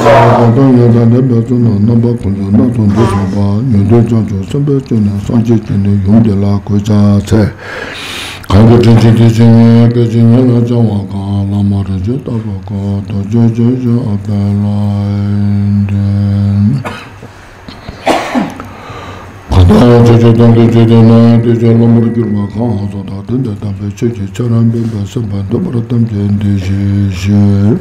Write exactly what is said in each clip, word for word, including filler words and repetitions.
གང་དང་ཡང་དག་ལྡན་པའི་གཙུག་ན་རྣམ་པ་ཀུན་ཏུ་སྣ་ཚོགས་འདི་བྱུང་བ། ཡོན་ཏན་བྱང་ཆུབ་སེམས་དཔའི་སྤྱོད་ནས་སངས་རྒྱས་ཀྱི་ནི་ཡུམ་འདི་ལ་གུས་ཕྱག་འཚལ། གང་གི་དྲིན་ཅན་དེ་བཞིན་ཉིད་སྐད་ཅིག་ཉིད་ལ་བྱ་བ་གང་། བླ་མ་རིན་ཆེན་ལྟ་བུ་ཀུན། རྡོ་རྗེ་འཆང་ཆེན་ཨ་པ་ལ་འདུད། གང་དག་ཆོས་ཀྱི་སྟོང་གི་ཆོས་དེ་ནི། དེ་ཆོས་བླ་མར་གྱུར་པ་གང་སོགས་དང་། དེ་འདི་དམ་པའི་ཆོས་ཀྱི་ཆར་འབེབས་པ་སེམས་དཔའ་འདུན་པར་ཐམས་ཅད་འདི་ཞེས་ཞུས།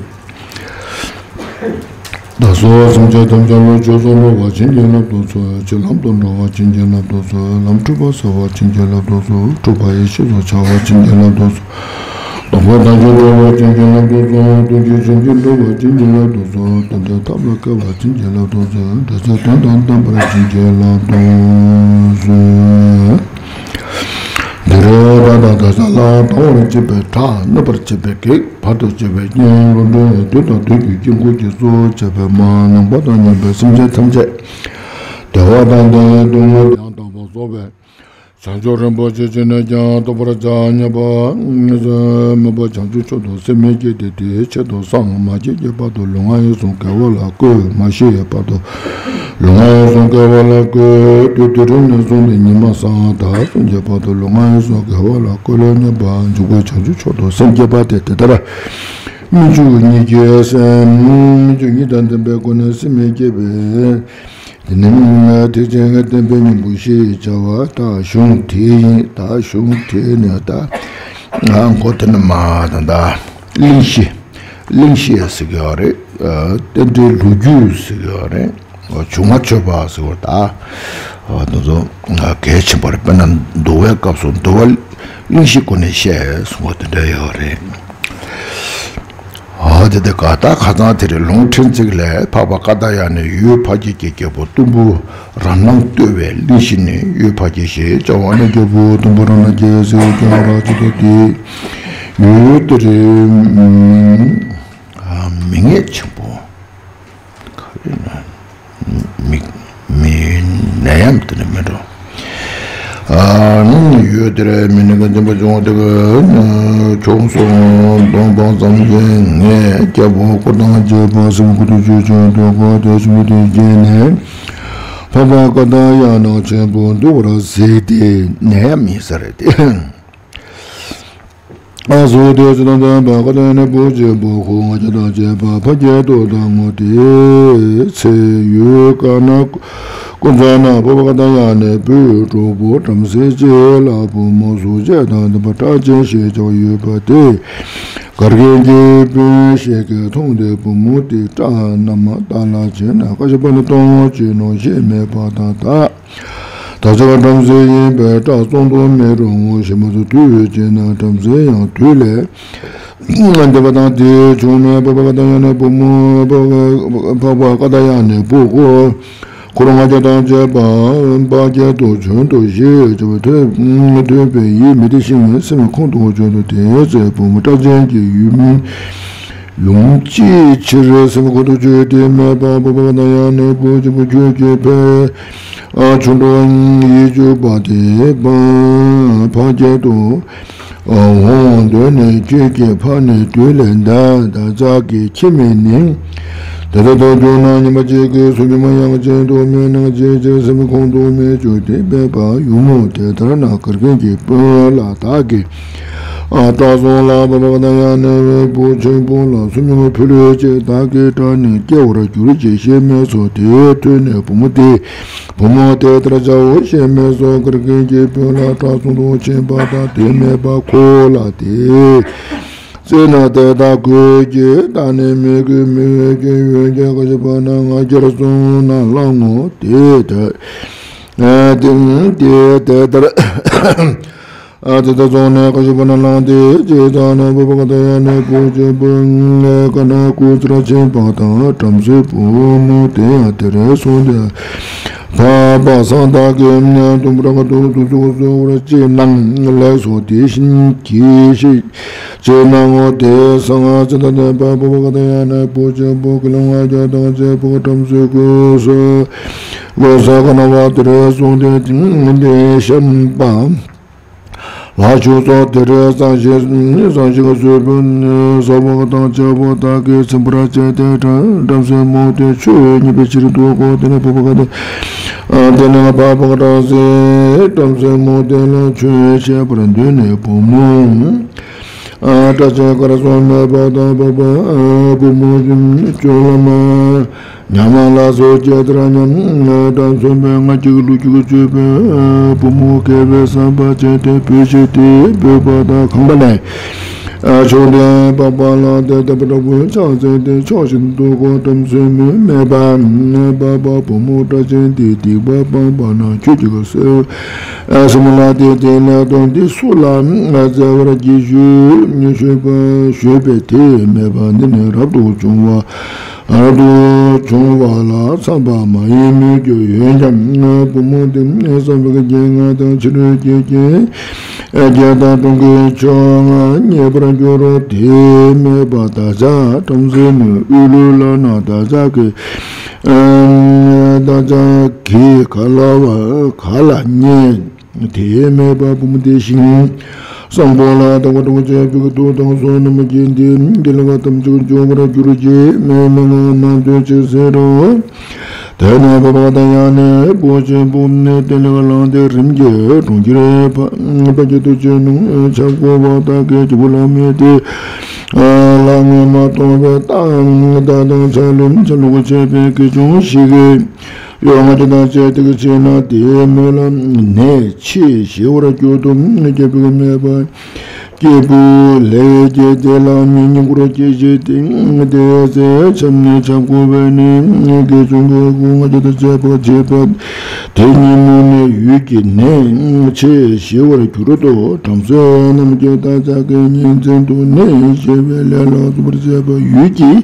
བདག་སོགས་སེམས་ཅན་ཐམས་ཅད་ལ། ཆོས་སུ་འགྲོ་བ་བྱིན་གྱིས་བརླབ་ཏུ་གསོལ། ཆོས་ལམ་དུ་འགྲོ་བ་བྱིན་གྱིས་བརླབ་ཏུ་གསོལ། ལམ་འཁྲུལ་པ་སེལ་བ་བྱིན་གྱིས་བརླབ་ཏུ་གསོལ། འཁྲུལ་པ་ཡེ་ཤེས་སུ་འཆར་བ་བྱིན་གྱིས་བརླབ་ཏུ་གསོལ། སྟོང་པ་དོན་གྱི་འགྲོ་བ་བྱིན་གྱིས་བརླབ་ཏུ་གསོལ། སྟོང་གཞི་ཆོས་ཀྱི་འགྲོ་བ་བྱིན་གྱིས་བརླབ་ཏུ་གསོལ། དོན་དམ་ཐབས་ལ་མཁས་པ་བྱིན་གྱིས་བརླབ་ཏུ་གསོལ། འབྲས་རྩ་དོན་དང་ལྡན་པར་བྱིན་གྱིས་བརླབ་ཏུ་གསོལ། འདི་རུ་བདག་དང་བདག་ཅག་ལ་གདུང་བར་བྱེད་པའི་དགྲ། གནོད་པར་བྱེད་པའི་བགེགས། བར་དུ་གཅོད་པའི་གཉེན། བློ་གྲོས་བདུད་དང་བདུད་ཀྱི་དཀྱིལ་འཁོར་གྱི་གཙོ་བྱས་པའི་མ་ནམ་མཁའ་དང་མཉམ་པའི་སེམས་ཅན་ཐམས་ཅད་བདེ་བ་དང་ལྡན་སྡུག་བསྔལ་ཡང་དག་པར་རྫོགས་པའི་བྱང་ཆུབ་རིན་པོ་ཆེ་ཅན་ནས་ཀྱང་ཐོབ་པར་བྱ་སྙམ་པ། དམིགས་པ་བྱང་ཆུབ་མཆོག་ཏུ་སེམས་མི་བསྐྱེད་དེ། དེའི་ཆེད་དུ་སངས་མ་རྒྱས་ཀྱི་བར་དུ་ལུས་ངག་ཡིད་གསུམ་དགེ་བ་ལ་བཀོལ། མ་ཤི་བའི་བར་དུ་ལུས་ངག་ཡིད་གསུམ་དགེ་བ་ལ་བཀོལ། དུས་དེ་རིང་ནས་བཟུང་སྟེ་ཉི་མ་སང་ད་གསུམ་གྱི་བར་དུ་ལུས་ངག་ཡིད་གསུམ་དགེ་བ་ལ་བཀོལ་ལོ་སྙམ་པ། འཇུག་པ་བྱང་ཆུབ་མཆོག་ཏུ་སེམས་བསྐྱེད་པ་སྟེ། དེ་ལྟར་སྨོན་འཇུག་གཉིས་ཀྱི་སེམས། སྨོན་འཇུག་གཉིས་དང་ལྡན་པའི་སྒོ་ནས་སེམས་མི་བསྐྱེད་པའི། དེ་ནི་ཐེག་ཆེན་གྱི་བསྟན་པའི་སྙིང་པོ་ཞེས་བྱ་བ། ད་གཞུང་དེ་ཡིན། ད་གཞུང་དེ་ནི་ད་ང་མགོ་དེ་ནི་མ་དང་ད་གླེང་གཞི། གླེང་གཞི་ཟེར་གྱི་ཡོད་རེད། རྟེན་འབྲེལ་ལོ་རྒྱུས་ཟེར་གྱི་ཡོད་རེད། བྱུང་བ་བརྗོད་པ་ཟེར་བ་ད། དེ་ཚོ་གལ་ཆེན་པོ་རེད། དཔེར་ན་འདུལ་བའི་སྐབས་སུ་འདུལ་བ་གླེང་གཞིའི་སྒོ་ནས་བཤད་གསུང་བ་དེ་འདྲ་ཡོད་རེད། ཨ་དེ་དེ་ག་ད་ཁ་སང་དེ་རེད། ལུང་ཕྲན་ཚིགས་ལས། འཕགས་པ་ཀ་ཏ་ཡ་ནས་འོད་ཕ་རྒྱལ་གྱི་རྒྱལ་པོ་གཏུམ་པོ་ར་ཎར་བསྟོད་པའི་གླེང་གཞི་ནི། འོད་ཕ་རྒྱལ་ཞེས་བྱ་བ་ནི་རྒྱལ་པོ་གཏུམ་པོ་ར་ཎ་རྒྱལ་ཟེར་ཀྱང་ར་ཅི་ཏོ་དེ། འོད་དེ་རེད། མིང་ངེས་ཆེན་པོ། ག་རེ་ན། མི་མི་ནད་ཡམས་དེ་ནི་མི་འགྲོ། ཨ་ནི་ཡོད་དེ་རེད། མི་ནི་ག་འཛིན་པ་བྱུང་དེ་ག་བྱུང་སོང་། སྟོང་པ་ཙམ་གྱི་ངས་རྒྱལ་པོ་འཁོར་དང་བཅས་པ་སེམས་ཁོ་ཐག་ཆོད་ཆོད་དུ་གོ་དེ་སུ་དེ་བརྒྱལ་ནས་འཕགས་པ་ཀ་ཏ་ཡ་ན་ཆེན་པོ་འདུལ་བར་གཟིགས་ཏེ། ནད་ཡམས་ཡིན་ས་རེད་དེ། ཨ་སོ་དེ་ཚེ་དང་ལྡན་པ་ཀ་ཏ་ཡ་ནའི་བུ་གཅིག་པུ་ཁོ་ང་རྒྱལ་དང་བཅས་པ་ཕ་རྒྱལ་དུ་བཏང་ངོ་། དེའི་ཚེ་ཡུལ་ཀ་ན་ཀུ་ཛ་ན་འཕགས་པ་ཀ་ཏ་ཡ་ནའི་བུའི་གྲོགས་པོ་བྲམ་ཟེ་གཅིག་ལ་བུ་མོ་གཟུགས་བྱད་དང་ལྡན་པ་སྐྲ་ཅན་ཞེས་བྱ་བ་ཡོད་པ་དེ། གར་མཁན་གྱི་དཔོན་ཞིག་གིས་མཐོང་སྟེ་བུ་མོ་དེའི་སྐྲ་རྣམས་བལྟ་ལ་བྱིན་ན། ཁ་ཤས་པ་ནི་གཏོང་བྱེད་ནོ་ཞེས་སྨྲས་པ་དང་། ད་ད་ཆ་བ་བྲམ་ཟེ་ཡིན་པས་སྐྲ་བཙོང་དུ་མི་རུང་ངོ་། ཞེས་མ་ཚུགས་དུས་བྱས་ན་བྲམ་ཟེ་ཡང་དུས་ལས་འདས་པ་དང་། དེ་བྱུང་ནས་འཕགས་པ་ཀ་ཏ་ཡ་ནའི་བུ་མོ་འཕགས་པ་ཀ་ཏ་ཡ་ནའི་བུ་ཁོ་འཁོར་ང་རྒྱལ་དང་བཅས་པ་ཕ་རྒྱལ་དུ་བྱོན་ཏོ་ཞེས་བྱ་བ་ཐོས་ཐོས་པས་ཡིད་མི་བདེ་ཞིང་སེམས་ཁོང་དུ་བྱོན་ཏོ། དེའི་ཚེ་བུ་མོ་སྐྲ་ཅན་གྱི་ཡུམ་ཡུམ་ཅིའི་ཕྱིར་སེམས་ཁོང་དུ་ཆུད་དེ་སྨྲས་པ། འཕགས་པ་ཀ་ཏ་ཡ་ནའི་བུ་གཅིག་པུ་ཁྱོད་ཀྱིས་ཕ་ཆུང་འགྲོ་ཡིད་གཅུགས་པ་དེ་ཕ་ཕ་རྒྱལ་དུ་འོང་འདོད་ནས། ཁྱོད་ཀྱི་ཕ་ནི་དུས་ལས་འདས་ད་ཙག་གི་ཁྱིམ་མི་ནི། དེ་ལྟར་དུ་གྱུར་ན་ཉི་མ་གཅིག་གི་ཚེ་སྒྱུ་མ་ཡང་ཅན་དུ་མི་སྣང་། ཅིའི་ཕྱིར་སེམས་ཁོང་དུ་མི་ཆུད་དེ་སྨྲས་པ། ཡུམ་དེ་ལྟར་ན་གར་མཁན་གྱི་དཔོན་ལ་བདག་གིས་ཨ་སྐྲ་བཙོང་ལ་འཕགས་པ་ཀ་ཏ་ཡ་ནའི་བུ་ཆེན་པོ་ལ་སུམ་རྣམས་ཕུལ་ལོས་ཅེས་བདག་གི་སྐྲ་ནི་སྐྱེ་བར་འགྱུར་ཅིག་ཞེས་སྨྲས་སོ། དེ་ཐོས་ནས་བུ་མོ་དེས་བུ་མོ་དེ་ལྟར་བྱའོ་ཞེས་སྨྲས་སོ། གར་མཁན་གྱི་དཔོན་ལ་སྐྲ་བཙོང་དུ་ཕྱིན་པ་དང་། དེ་སྨྲས་པ། ཁོ་ལ་དེ་བརྩིས་ན་དེ་དག་གོས་ཀྱིས་བདག་ནི་མི་གོས། མི་གོས་ཀྱི་ཡོན་ཏན་ག་ཅི་པ་ན་ང་རྒྱལ་སོང་ན་བླང་ངོ་། དེ་ལྟར་དེ་དེ་དེ་ལྟར་ཨ་དེ་ལྟར་བཙོང་ནས་ག་ཅི་པ་ན་བླངས་ཏེ། ཇི་ལྟར་ན་འཕགས་པ་ཀ་ཏ་ཡ་ནའི་བུ་གཅིག་པུ་ཀ་ན་སྐུ་ཚེར་ཕྱིན་པ་དང་། བྲམ་ཟེའི་བུ་མོ་དེ་ཡང་དེར་སོང་སྟེ། འཕགས་པ་སངས་བདག་གིས་གཏུམ་པོ་ར་ཎ་དུ་དུག་གསོ་བར་ཅི་གནང་ལེགས་སོ། དེ་བཞིན་གྱིས་ཤིག་ཅེས་གནང་ངོ་། དེ་སང་ཚེ་དང་ལྡན་པ་འཕགས་པ་ཀ་ཏ་ཡ་ནའི་བུ་གཅིག་པུ་དགེ་སློང་ང་རྒྱལ་དང་བཅས་པ་བྲམ་ཟེའི་སྐུ་གསོལ་གོས་ས་ག་ན་བ་དེར་སོང་སྟེ། དེ་བཤམས་པ། ལྷ་ཆུ་སོགས་དེ་འདྲའི་བསང་ཞིང་བསང་ཞིང་གསོལ་བའི་ཟ་འོག་དང་བཅའ་འོག་དག་གིས་ཚིམ་པར་བྱས་ཏེ། བྲམ་ཟེ་མོ་དེ་ཆོས་ཉན་པའི་ཕྱིར་འདུག་གོ། དེ་ནས་བུ་མོ་ག་དེ། དེ་ནས་འཕགས་པ་བྲམ་ཟེ་བྲམ་ཟེ་མོ་དེ་ལ་ཆོས་བཤད་པར་འདོད་ནས་བུ་མོ་སྐྲ་ཅན་དཀར་སོགས་མེད་པ་དང་འཕགས་པ་བུ་མོ་སྤྱོད་ལམ་ཉམས་ལ་སོགས་ཇི་ལྟར་ཉམས། དྲང་མཚོན་པའི་ང་རྒྱལ་ལུགས་ཀྱི་སྤྱོད་པས་བུ་མོ་དགེ་བའི་བསམ་པ་བསྐྱེད་དེ་བོད་ཆེན་དེ་བོད་པ་དང་ཁང་པ་ལས། མཆོག་ལྡན་འཕགས་པ་ལ་དེ་ལྟ་བུ་འདྲ་བོ་ཕྱག་འཚལ་ཏེ་ཕྱོགས་བཞིན་དུ་འགོ་བྲམ་ཟེ་མོ་སྨྲས་པ། འཕགས་པ་བུ་མོ་སྐྲ་ཅན་དེ་སྡིག་པ་སྤངས་པ་ན་ཁྱོད་ཀྱིས་གསོལ། སྲིན་མོ་ལ་དེ་དེ་ལས་ལྡོག་སྟེ་སུ་ལ་སྩལ་བར་བགྱི་ཞུས་པ་ཞུས་པས་དེས་སྨྲས་པ། འདི་ནི་རབ་ཏུ་བྱུང་བ། རབ་ཏུ་བྱུང་བ་ལ་འཚམས་པ་མ་ཡིན་མོད་ཀྱི། འོན་ཀྱང་བུ་མོ་འདི་བསམ་པའི་རྒྱལ་མཚན་དང་ཕྱི་རོལ་གྱི་རྒྱལ་རྒྱལ་དང་གྲོང་ཁྱེར་ཕྱོགས་ལྔ་རྙེད་པར་འགྱུར་རོ། དེས་སྨྲས་པ། བདག་ཅག་བྲམ་ཟེ་མོའི་དབུལ་ལུས་ལ་ན་བདག་ཅག་གི་བདག་ཅག་གིས་ག་ལ་བ་ག་ལ་རྙེད། དེས་སྨྲས་པ། བུ་མོ་དེ་ཞིང་བཟང་པོ་ལ་ལྟ་བ་སྤྲོ་བ་བྱེད་པའི་དུག་དང་སོ་རྣམས་ཀྱིས་འདི་དགེ་ལེགས་ཐམས་ཅད་འཇོམས་པར་འགྱུར་ཅིག་མི་མི་ང་མ་འདོད་ཅིག་ཟེར་རོ། དེ་ནས་འཕགས་པ་དང་ཡང་ནི་བུ་ཆེན་པོ་དེ་ལེགས་བླངས་ཏེ་རིམ་གྱིས་གྲོང་ཁྱེར་ཕ་གི་དུ་ཅི་ནང་ཆབ་བསྐོར་བ་དག་གིས་རྒྱལ་པོ་ལ་སྨྲས་ཏེ། ལྷ་ངོ་མ་མཐོང་བའི་རྟ་དང་ཆ་ལུམ་ཆ་ལུག་བཅས་པའི་གི་ཅུང་ཞིག་གིས། གཡོ་ང་ཅི་དང་བཅས་ཏེ་ཕྱིན་ན་དེས་མོ་ལ་ནད་ཆེས་ཞི་བར་གྱུར་ཏོ། རྒྱལ་པོས་སྨྲས་པ། སྐྱེས་བུ་ལེགས་སྐྱེས་དེ་ལ་ཉེ་ཉེ་འཁོར་སྐྱེས་ཤིག་སྟེ། དེ་ཚེ་ཆབ་ནས་ཆབ་བསྐོར་བས་ནི་དགེ་སྦྱོང་གི་སྐུ་ང་ཅི་དང་བཅས་པ་བྱེད་པ་དེ་ཉིད་མོ་ནི་ཡུད་ཀྱིས་ནད་ཆེས་ཞི་བར་གྱུར་ཏོ། བྲམ་ཟེ་རྣམས་ཀྱིས་བདག་ཅག་གི་ཉིན་མཚན་དུ་ནད་ཞི་བའི་ལས་ལ་བརྩོན་པར་བྱས་པ་ཡུད་ཀྱིས།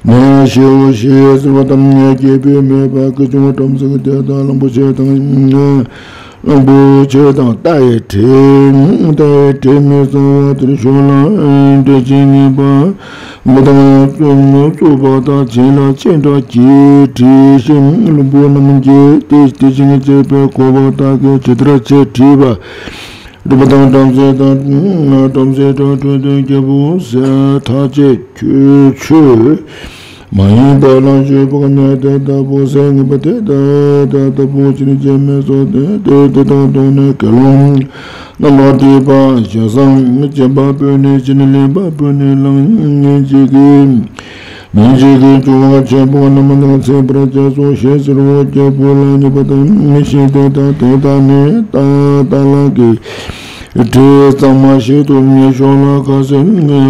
ནས་ཞེའོ་ཞེས་ཟེར་བ་དང་། རྒྱལ་པོས་སྨྲས་པ། དགེ་སྦྱོང་བྲམ་ཟེ་དེ་དག་གླང་པོ་ཆེ་དང་། གླང་པོ་ཆེ་དང་རྟ་ཡི་དྲེད། རྟ་ཡི་དྲེད་མི་གཙང་བ་དེར་ཞོག་ལ་འདྲེ་ཅན་ངན་པ་མི་དང་གཙུག་གཙུག་པ་དང་བྱིན་རླབས་ཅན་དག་གིས་དྲིས་ཤིང་། བློན་པོ་རྣམས་ཀྱིས་དེ་དེ་བཞིན་གཤེགས་པའི་གོ་འཕང་དག་གིས་ཇི་ལྟར་བྱེད་དྲིས་པ། གྲུབ་པ་དང་བྲམ་ཟེ་དང་། བྲམ་ཟེ་དང་འཕྲོས་དོན་རྒྱལ་པོ་ཟེར་ཐག་བཅད་ཁྱོད་ཆོས་མ་ཡིན་པ་ལ་ཞུས་པ་ནས། དེ་ལྟ་བུ་ཟེར་ངན་པ་དེ་དག་དེ་ལྟ་བུ་ཕྱིན་ཅི་མི་ཚོགས་ཏེ། དེ་དེ་དང་བསྡོངས་ནས་དགེ་སློང་རྣམས་ལ་དྲིས་པ། ཞལ་བཟང་སྦྱིན་པ་པོས་ནི་ཕྱིན། ལེན་པ་པོས་ནི་བླངས་ཉན་ཅིག་གིས། ཉིན་གཅིག་གི་འབྱུང་བ་ཆེན་པོ་རྣམས་ལ་ཚིག་པར་བྱས་སོ་ཞེས་ཟེར་རོ། རྒྱལ་པོ་ལ་ཉེས་པ་དང་ཞིང་དེ་དག་དེ་དག་ནི་ཏ་ཏ་ལ་གི་དྲི་གཙང་མ་ཞིག་ཏུ་ཉེ་ཤོག་ལ་ཁ་ཟས་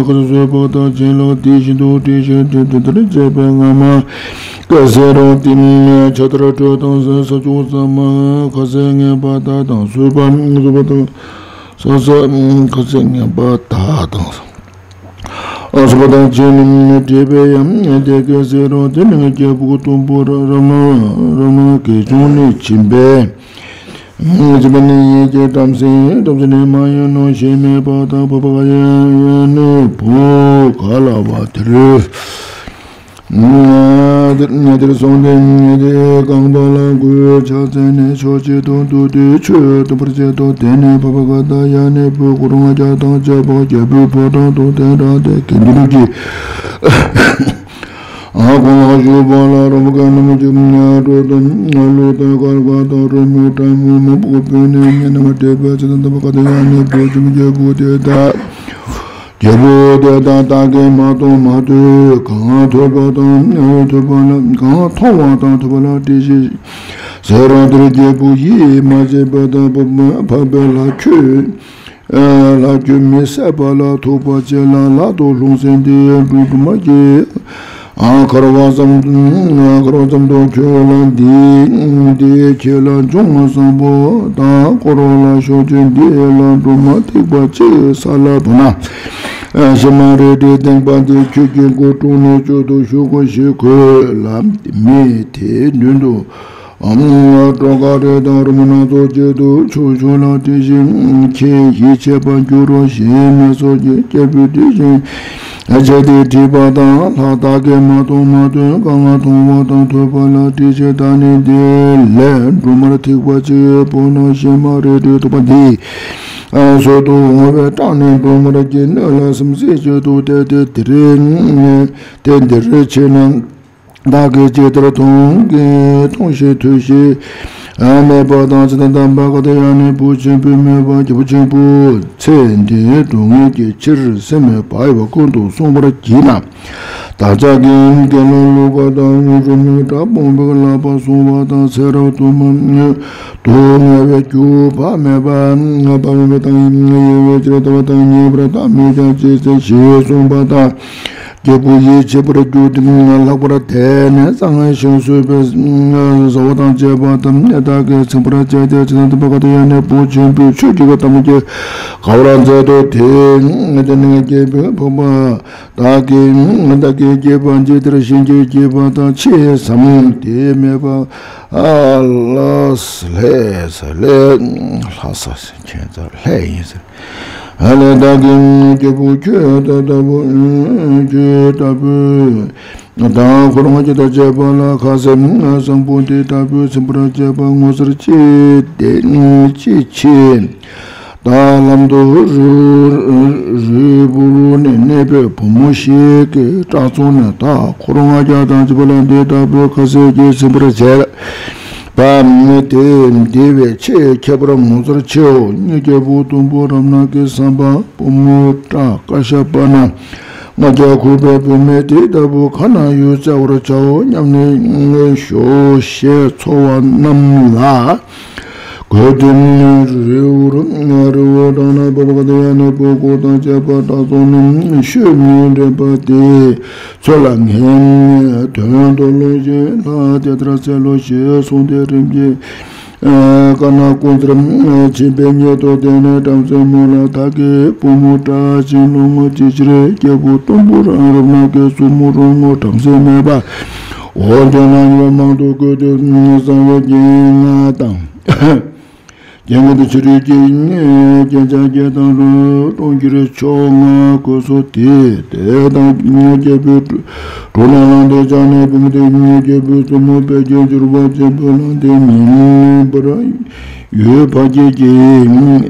ཁ་ཟས་བཟོད་པ་དང་བྱིན་རླབས་དེ་བཞིན་དུ་དྲི་ཞིང་དྲི་དེ་ལྟར་བྱས་པའི་སྔ་མ་ཀ་ཟས་རོ་ཏི་ཆ་ཏར་དྲོད་དང་ས་ས་ཆུ་གཙང་མ་ཁ་ཟས་ངན་པ་དག་དང་ཟོས་པ་ཟོས་པ་དང་ས་ས་ཁ་ཟས་ངན་པ་དག་དང་། ཨ་སོ་པ་དང་བཅས་ནི་བྲིས་པའི་ཡང་དེ་སྐད་ཟེར་རོ། དེ་ནི་རྒྱལ་པོ་གི་དུམ་བུ་ར་ར་མ་ར་མ་གི་ཅུང་ནི་བྱིན་པས། བྱིན་པ་ནི་ཡིད་ཀྱི་བྲམ་ཟེ་བྲམ་ཟེ་ནི་མ་ཡིན་ནོ་ཞེས་སྨྲས་པ་དང་། བུ་པ་ག་ཡ་ཡ་ནི་བུ་ག་ལ་བ་དེར་དེར་སོང་སྟེ་དེ་རྐང་པ་ལ་གུས་ཕྱག་འཚལ་ནས་ཕྱོགས་གཅིག་ཏུ་འདུག་སྟེ་ཆོས་སྟོན་པར་བྱེད་དོ། དེ་ནས་བུ་པ་ག་ད་ཡ་ནི་བུ་གུ་རུ་ང་རྒྱལ་དང་བཅས་པ་རྒྱལ་པོའི་ཕོ་བྲང་དུ་གདན་དྲངས་ཏེ་དགེ་འདུན་གྱི་ཨ་ཁོང་ལ་བཞུགས་པ་ལ་རོམ་ག་རྣམས་ཀྱིས་སྒྲོ་དང་གླུ་དང་གར་པ་དང་རོལ་མོའི་སྒྲ་མོ་མང་པོ་བོས་ནས་ཉན་པར་བྲེལ་བའི་ཚེ་དང་ལྡན་པ་ག་ད་ཡ་ནི་བུ་ཆུང་རྒྱལ་པོ་དེ་དག་རྒྱལ་པོ་དེ་དག་བདག་གིས་མ་མཐོང་མ་ཐོས། གང་ཐོས་པ་དང་ཐོས་པ་ལ་གང་མཐོང་བ་དང་ཐོས་པ་ལ་དྲིས་ཤིག་ཟེར་རོ། དེར་རྒྱལ་པོ་ཡིད་མ་ཆེས་པ་དང་འཕགས་པའི་ལྷ་ཁྱོད། ལྷ་ཁྱོད་མི་བསད་པ་ལ་ཐུག་པ་ཅིག་ལ་ལག་ཏུ་ལྷུང་ཟིན་ཏེ་འབྲུ་འབྲུ་མ་གྱི་ཁར་བ་ཙམ་ཁར་བ་ཙམ་དུ་ཁྱོད་ལ་འདི་འདི་ཁྱེད་ལ་འབྱུང་བ་བཟང་པོ་དང་བསྐོར་བ་ལ་ཤོག་ཅིག་འདི་ལ་འབྲུ་མ་ཐིགས་པ་གཅིག་ས་ལ་བུ་ན། ཤི་མ་རེ་ཏྲི་ལྡན་པ་འདི་ཁྱོད་ཀྱི་མགོ་དཀྲུགས་ནས་གཅོད་དུ་གཞུག་གོ་ཞེས་གོས་ལ་མི་དེའི་མདུན་དུ་སྒྲོ་ག་རེ་དང་རི་མོ་སྣ་ཚོགས་བཅས་དུ་ཆུ་ཆུ་ལ་དེ་བཞིན་ཁྱེད་ཡིད་ཆེས་པར་འགྱུར་རོ་ཞེས་མི་སོགས་ཀྱི་སྐྱེས་བུ་དེ་བཞིན་བྱས་ཏེ་དྲིས་པ་དང་། ལྷ་བདག་གིས་མ་མཐོང་མ་ཐོས། གང་མཐོང་བ་དང་ཐོས་པ་ལ་དྲིས་ཤིག་ད་ནི་འདི་ལས་འབྲུ་མར་ཐིགས་པ་གཅིག་བུ་ན་ཤི་མ་རེ་ཏྲི་ཐུག་པ་འདི། སྲོད་དུ་འོང་བའི་སྐྲག་ནས་འབུམ་དཀར་གྱི་སྣོད་ལ་སིམ་སིམ་བྱེད་དུ་གཏད་དེ་དེ་རེ་དེ་འདི་རེ་བྱས་ན། བདག་གིས་ཇི་ལྟར་མཐོང་གི། མཐོང་ཞིང་ཐོས་ཤིང་སྨྲས་པ་དང་། ཇི་ལྟར་བདེན་པ་བཀའ་དང་། ཡང་ན་བུ་ཆེན་པོས་སྨྲས་པ། རྒྱལ་པོ་ཆེན་པོ། ཚེ་འདིའི་སྡུག་བསྔལ་གྱི་ཕྱིར་སེམས་པ་ཡི་བ་ཀུན་ཏུ་བསྲུང་བར་བགྱིད་ན། བདག་ཅག་གི་དགེ་སློང་ཀླུ་པ་དང་། རུ་མིང་བྲག་སྤུངས་པའི་བསླབ་པ་བསྲུང་བ་དང་། ཚེ་རབས་དུ་མ་དུ་ངལ་བའི་རྒྱུ་བག་མེད་པ། བག་མེད་པ་དང་ཡི་དྭགས་ཡི་དྭགས་ཀྱི་ལྟ་བ་དང་། ཉེས་པར་བདག་མི་བྱ། ཅེས་ཚིག་བཞི་གསུངས་པ་དང་། རྒྱལ་པོ་ཡིད་ཆེས་པར་གྱུར་ཏེ། ལྷག་པར་དད་ནས་གཙང་ཞིང་བཟོད་པའི་བཟོད་པ་དང་བཅས་པ་དང་། བདག་གིས་ཚིམ་པར་བྱས་ཏེ། ཇི་ལྟར་བདེན་པ་བཀའ་དང་། ཡང་ན་བུ་ཆེན་པོས་ཆོས་ཀྱི་གཏམ་གྱིས་དགའ་བར་མཛད་དོ། དེ་ནས་རྒྱལ་པོའི་འཕགས་པ་བདག་གིས། བདག་གིས་བགྱིས་པ་ཇི་ལྟར་གཞན་གྱིས་བགྱིས་པ་དང་ཆེ་སམ། དེ་སྨྲས་པ། ལྷ་ས་ལྷས་ས་ལྷས། ལྷ་ས་ཁྱེད་ཚོ་ལྷས་ཡིན་ཟེར། ཨ་ལས། བདག་གིས་རྒྱལ་པོ་ཁྱོད་ལྟ་བུ། ཁྱོད་ལྟ་བུ་དང་འཁོར་ལྔ་བརྒྱ་དང་བཅས་པ་ལ་ཁ་ཟས་བཟང་པོ་འདི་ལྟ་བུ་ཚིམ་པར་བྱས་པ་ངོ་མཚར་ཅི་ལྡན་ཅི་ཆེ། ད་ལམ་དུ་རི་རི་བོ་ནས་གནས་པའི་བུ་མོ་ཞིག་གིས་བྲག་བཙོང་ནས་ད་འཁོར་ལྔ་བརྒྱ་དང་བཅས་པ་ལ་འདི་ལྟ་བུའི་ཁ་ཟས་ཀྱིས་ཚིམ་པར་བྱས་པ་དེ་འདི་བས་ཆེས་ཁྱད་པར་ངོ་མཚར་ཆེའོ། རྒྱལ་པོ་དུམ་བུ་རབ་གནག་གི་བསམ་པ། བུ་མོ་བྲག་ཀ་ཤ་པ་ན་ལྔ་བརྒྱ་ཁུག་པའི་བུད་མེད་དེ་ལྟ་བུ་ག་ན་ཡོད་བཙལ་བར་བྱའོ་སྙམ་ནས་ཞོག་ཞེས་འཚོ་བ་རྣམས་ལ་གོ་སྟེ། རི་བོ་རི་བོ་དང་ན་བུ་ག་དང་ཡང་ན་བུ་གུ་དང་བཅས་པ་དག་སོང་ནས་ཤོད་མི་འདྲེན་པ་དེ་ཚོ་ལ་ངས་དོན་དུ་ལོངས་ཤིག་ལྷ་དེ་ལྟར་འཚལ་ལོ་ཞེས་གསུངས་ཏེ། རིམ་གྱིས་དཀར་ནག་ཀུན་གསལ་ཆེན་པོའི་ཉིད་དུ་བསྟན་ནས་བྲམ་ཟེ་མོ་ལ། བདག་གིས་བུ་མོ་བྲག་ཅིང་ལོ་ངོ་ཅི་ཕྱིར། རྒྱལ་པོ་དུམ་བུ་རབ་གནག་གི་བཙུན་མོ་རོ་ངོ་བྲམ་ཟེ་མེད་པ་འོ་དོད་ལ་ཉེ་བ་མང་དུ་བཀོད་དེ་གསང་བའི་རྒྱན་ལྔ་དང་། རྒྱན་ལྔ་དང་ཕྱི་རོལ་གྱི་རྒྱན་ཆ་བརྒྱད་དང་གྲོང་ཁྱེར་མཆོག་ལྔ་བཀོད་སོ། དེ་དེ་དང་རྒྱལ་པོའི་གྲོ་ལ་ལངས་ཏེ་བཅར་ནས། བུ་མོ་དེ་རྒྱལ་པོའི་བཙུན་མོ་དཔལ་གྱི་འབྱོར་པ་ཆེན་པོ་ལ་དེ་ཉིད་པར་ཡོད་པ་ཁྱེད་ཀྱིས་ཡང་